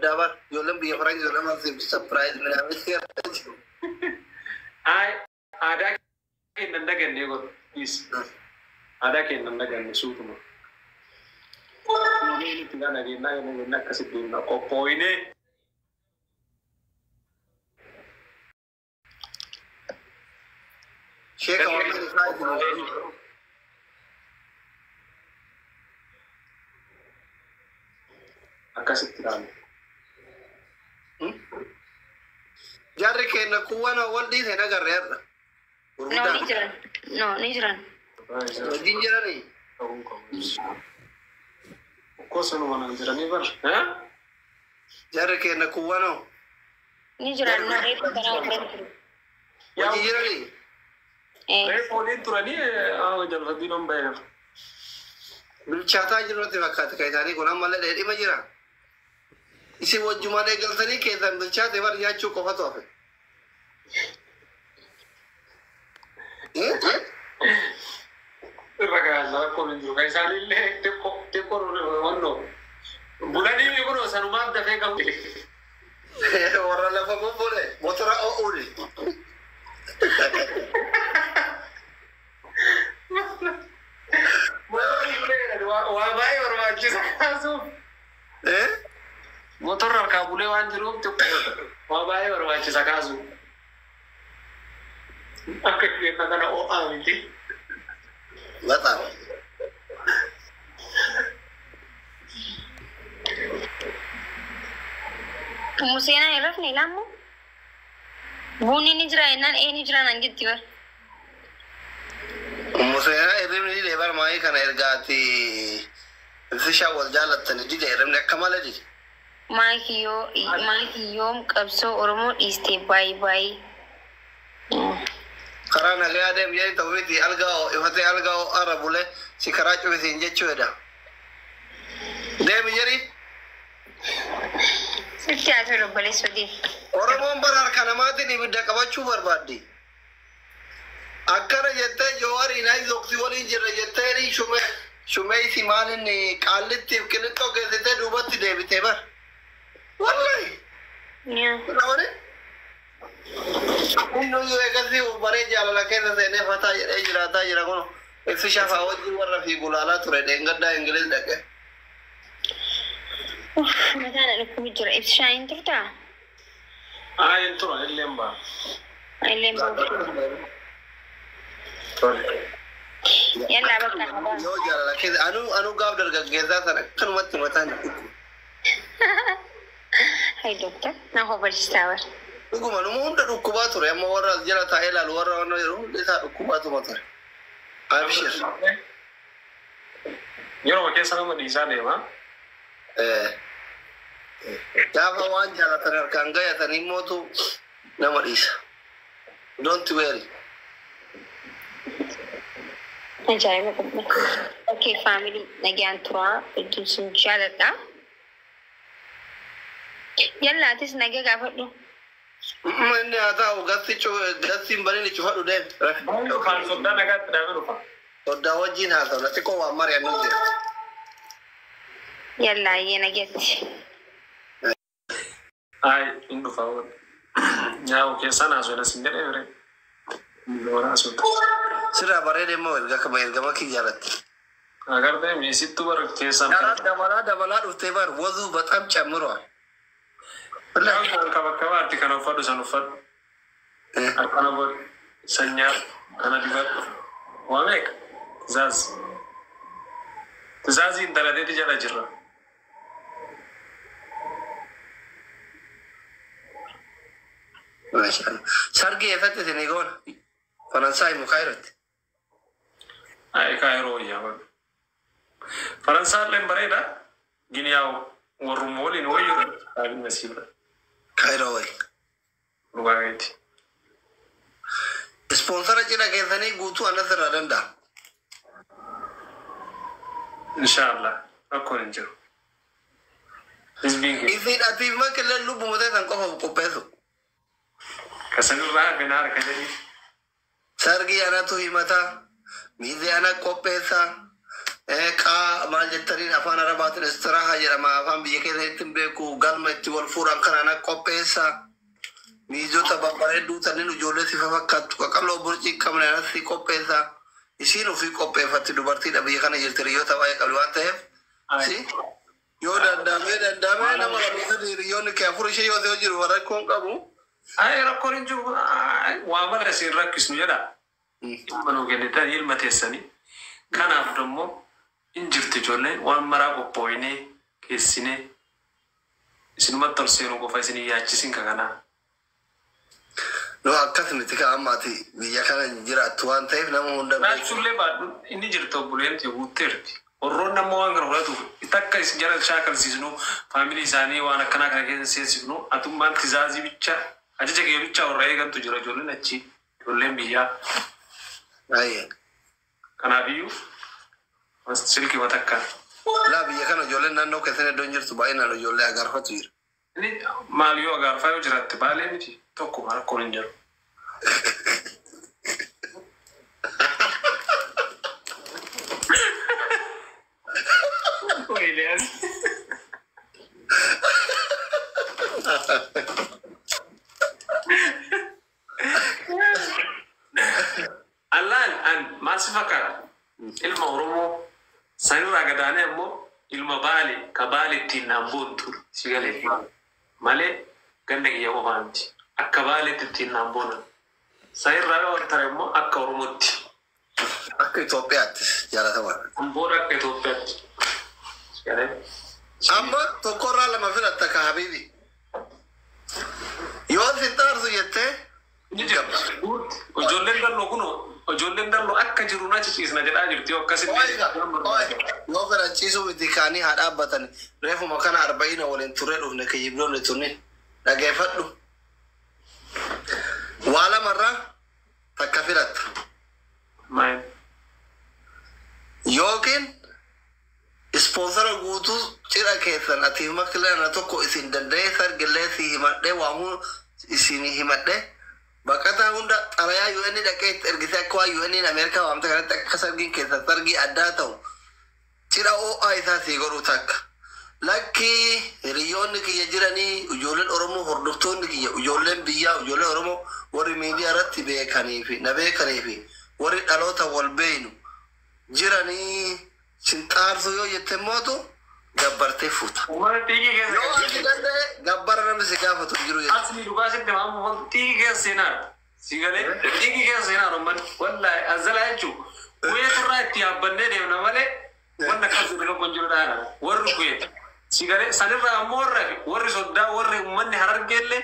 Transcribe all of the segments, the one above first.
Bar ijoolleen biyya Faranjii ijoolleen surprise minaamin. Ay, aadaa keenya hin dagannee godhu. Aadaa keenya hin daganne suutuma. Itti nageenyaa nageenyaa akkasitti deemna qophooyinee. Sheeka waan isaa isin Akkasitti ilaalu. Jarri keenya kuwwan wal dhiise nagarre har'a. No, ni jiran. No, ni jiran. Wajjin jiranii. Gosanuma naan jiranii bar. Jarri keenya kuwwanoo. Ni jiran. No, reefu kanaa warreen jiru. Wajjin jiranii. Reefu waliin turanii jalfattiin on baheera. Bilchaataa jiru natti fakkaata kan isaanii kun ammallee dheedhima jira. Isin wajjumaan eegaltanii keessan bilchaate bar nyaachuu qofatu hafe. Irra gahaa rakkoon hin jiru. Kan isaanillee xiqqoo xiqqoo wannoo. Bulanii kunoo sanumaaf dafee qabu. Warra lafa bubbule motora o'uuni. Motorri bulee waa baay'ee barbaachisa kaasuuf. Motorri harkaa bulee waan jiruuf xiqqoo waa baay'ee barbaachisa kaasuuf. Akka keenya kana ho'aa miti. በጣም Museenaa hin rafne ilaamu. Bunni ni jira jennaan ee ni jira naan jetti bar. Museenaa hirribni dide bar maayii kana ergaati ibsishaa wal jaallattani dide hirribni akka malee dide. Maayikii yoom qabsoo Oromoo dhiiste baay'ee baay'ee. Karaa nagaa deem jedhi ta'u miti algaa ifatee algaa ho'aarra bulee si karaa cufisiin jechuudha. Deemi jedhi. Sitti haa ta'u obboleessa deem. Oromoon bara harka namaatiin ibidda qabachuu barbaaddi. Akkana jettee Jawaariin Ayizooksii waliin jirra jettee shumee shumee isi maalin qaallittiif qilixxoo geessitee duubatti deebitee bar. Wallahi. Namani. Inni iyyuu eegasii baree jaalala keessa seenee fataa jedhee jiraataa jira kun ibsi shafaa wajjin warra fiigu laalaa ture dheengaddaa Ingiliz dhaqe. Mataan dhukkubi jira. Ibsishaa hin turtaa? Haa hin tura illee hin ba'a. Illee hin ba'a. Yallaa bakka nagaa. Yoo jaalala keessa anuu anuu gaaf dargaggeessaa sana akkanumatti mataan dhukkubu. Hai doktor, na hobalchisaa bar. Dhuguma nama hunda dhukkubaa ture amma warra as jala taa'ee ilaalu warra waan jedhu hundi isaa dhukkubaatuma ture. Abshir. Yeroo keessa nama dhiisaa deema. Gaafa waan jaalatan harkaan gayatan immootu nama dhiisa. Don't worry. Ajaa'iba qabna. Okay, family nagaan turaa hedduun sin jaaladha. Yallaa atis nagaa gaafadhu. Inni haa ta'u gasti gasti hin barin cufadhu deem. Kan soddaa nagaatti dhaabee dhufa. Soddaa wajjin haa ta'u xiqqoo waan mari'annu jira. Yallaa iyyee nagaatti. Ay, hin dhufa. Nyaa'u keessaan haasoo sin jedhee bire. Sirraa bareeda immoo erga kama ergama kiyya jaalatti. Agartee miisittuu bara keessaan. Dabalaa dabalaa dhuftee bar wazuu baxam cammiruwa. Kan bakka baatti kan uffadhu san uffadhu. Akkana godhu sanyaa kana dibadhu. Waa meeqa? Tizaaz. Tizaazii intalateeti jala jirra. Sargii eessatti isinii goona? Faransaay moo Kaayirootti? Ay, Kaayiroo wayyaa bara. Faransaalleen bareeda. Giniyaa'u warrummaa waliin wayyuu dhaabin nasiibra. Kaayiroo wayya. Dhugaa keeti. Ispoonsara cidha keessanii guutuu anas irraa danda'a. Inshaallah rakkoon hin jiru. Hizbiin keenya. Isin atiif makillee lubbuma ta'e qofa qopheessu. Kasanirraa hafin harka jedhii. Sargii anatu himataa, miizee ana qopheessaa, Qaa maal jettaniin afaan Arabaatiin istiraahaa jedhama, afaan biyya keessatti hin beeku, galma itti wal fuudhan kanaan qopheessa. Miizota babbareedduu tannin ijoollee sifa fakkaattu qaqalloo burcii qabne anatti qopheessa. Isiin ofii qopheeffatti, dubartiidha, biyya kana jirti, hiriyoota baay'ee qabdi waan ta'eef. Si yoo danda'amee nama lama sadi hiriyoonni kee afur ishee yoo jiru rakkoon qabu. Ay, rakkoon hin jiru. Waa mala isin rakkisnu jedha. Ilma nuu kennitan, ilma teessanii. Kanaaf immoo hin jirti ijoolleen waan maraa qophooyinee keessinee isinumatti ol seenuu qofa isin hin yaachisin ka kanaa. No, akkas miti ka, ammaati biyya kana jiraattu waan ta'eef nama hunda beeku. Jiraachuullee baadhu inni jirti, obboleen ta'e guutteerti. Warroonni ammoo waan kana fudhatu takka isin jala shaakalsiisnu, faamilii isaanii waan akkanaa kana keessa seensifnu, atummaan tizaazii bicha, ajaja kee bicha warra eegantu jira, ijoolleen achi, ijoolleen biyyaa. Ayyee. Kanaafiyyuu silkii matakka. Laa, biyya kana ijoolleen naannoo keessan iddoon jirtu baay'inaan ijoollee agarfatu jira. Inni maal yoo agaarfaa yoo jiraatte baalee miti, tokkuma, rakkoon hin jiru. Wayiliyaas. Allaan an maal si fakkaata? Ilma Oromoo sanirraa gadaanee ammoo ilma Baale ka Baale ittiin naan boontu si galee malee ganda kiyya qofaa miti. Akka Baaleetti ittiin naan boonan. Sanirraa yoo tare immoo akka Oromootti. Akka Itoophiyaattis jaalatamaa. Kan booda akka Itoophiyaatti. Si galee. Amma tokkorraa lama filatta ka habiibi. Yoo sin xaarsu jettee Ni jira. Ijoolleen dalloo kun, ijoolleen dalloo akka jiru na ciciisna jedhaa jirti yoo akkasillee. Yoo fedhan ciisuu miti, kaanii haa dhaabbatan. Reefuma kana arba'ina waliin turre dhufne, kiyyibdoonni tunni dhageeffadhu. Waa lamarraa takka filatta. Maal? Yookiin ispoonsara guutuu cidha keessan ati makilaana tokko isin danda'ee sargillee si himadhee, waamuu isin himadhee, baqataa hunda xalayaa UN dhaqee itti ergisee, akka waan UN Ameerikaa waamte kanatti akka sargiin keessan sargii addaa ta'u cidha ho'aa isaa sii godhu takka. Lakkii, hiriyoonni kiyya jiranii, ijoolleen Oromoo, hordoftoonni kiyya, ijoolleen biyyaa, ijoolleen Oromoo warri miidiyaa irratti beekanii fi na beekanii fi warri dhaloota wal beeynu jiranii sin xaarsuu yoo jette mootu gabbartee fuuta. Uummata xiiqii keessa Yoo ati danda'e gabbara, namni si gaafatu hin jiru jechuudha. Asli dhugaa sitti maamu xiiqii keessa seenaa. Si galee xiiqii keessa seenaa uummanni wallaahi azalaa jechuun kuyeeturraa itti yaabbannee deemna malee wanna akkas jedhu tokko hin jiru dhaana warri kuyeet. Si galee sanirraa ammoo warra warri soddaa, warri uummanni Harargeellee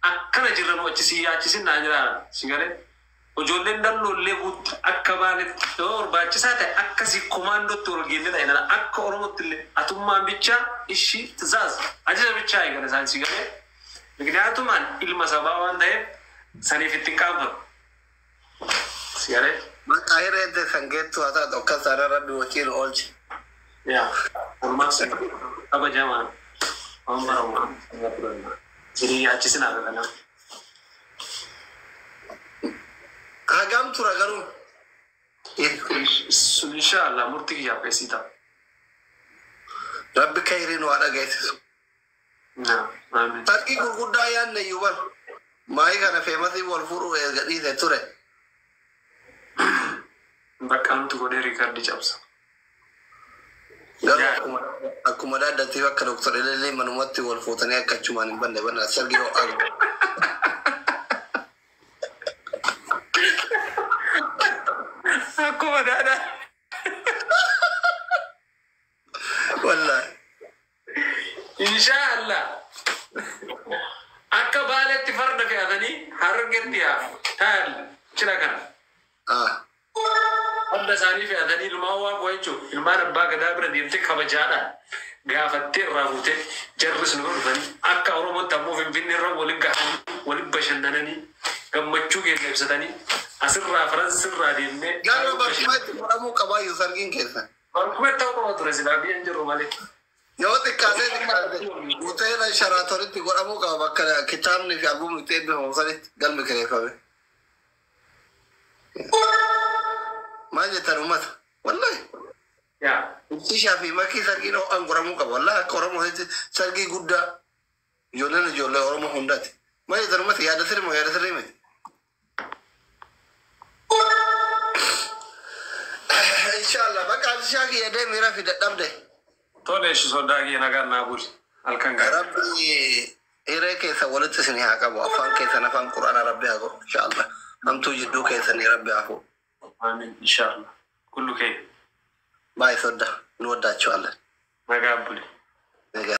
akkana jirran achi si yaachisin naan jiraana. Si galee ijoolleen dalloollee guutti akka Baaletti yoo barbaachisaa ta'e akkasii komaandootti ol geenne ta'e nana akka Oromootti illee atummaan bichaa ishii tizaaz ajaja bichaa eegala isaan, si galee. Miknyaatumaan ilma sabaa waan ta'eef saniif ittiin qaanfatu. Si galee. Maqaa hireen teessan geettu haa taatu, akkas taanaan rabbi wakiin oolche. Yaa ormaas kabajamaan waan baramu isin yaachisin haa kanaa. Hagam tura garuu? Sun inshaallah murtii kiyyaaf keessii ta'a. Rabbi kayriin waa dhageessisu. Amiin. Sargii gurguddaa yaadne iyyuu bar. Maayii kana feemasii wal fuudhuu erga dhiise ture. Bakka nuti godhee riikardii cabsa. Garuu akkuma daaddattiif akka Doktor Ilillee manumatti wal fuutanii akka achumaan hin banne banna sargii ho'aa. Akkuma daadhaa. Wallaahi. Inshaallah. Akka Baaletti farda fe'atanii Harargetti yaa taa'an cidha kana. Farda isaanii fe'atanii ilmaan waaqoo jechuun ilmaan abbaa gadaa bira deemtee kabajaadhaan gaafattee irraa fuutee jarris nu dhufanii akka Oromootti ammoo Finfinnee irra waliin gahanii waliin bashannananii gammachuu keenya ibsatanii asirraa Faransirraa deemnee. Garuu barcuma itti godhamuu qabaayyuu sargiin keessa. Barcuma ta'uu qaba ture silaa biyya hin jiru malee. Yoo xiqqaatee xiqqaate hoteela Sharaatonitti godhamuu qaba, bakka kitaabni fi albuumni itti eebbifamu sanitti galmi kireeffame. Maal jettan uummata? Wallaahi. Yaa. Ibsishaa fi makii sargiin ho'aan qoramuu qaba. Wallaahi akka Oromootti sargii guddaa ijoolleen ijoollee Oromoo hundaati. Maali darumatti yaada sirrii moo yaada sirrii miti? Inshallah bakka ibsishaa kiyya deemi rafi dadhabde. Tole ishi sodaa kiyya nagaan naa buli. Halkan gaarii. Rabbi hiree keessa walitti isin haa qabu. Afaan keessan afaan Quraanaa Rabbi haa godhu. Inshallah. Hamtuu jidduu keessanii Rabbi haa fuudhu. Amiin inshallah. Kullu kee Baay'ee sodda nu waddaachuu nagaan buli.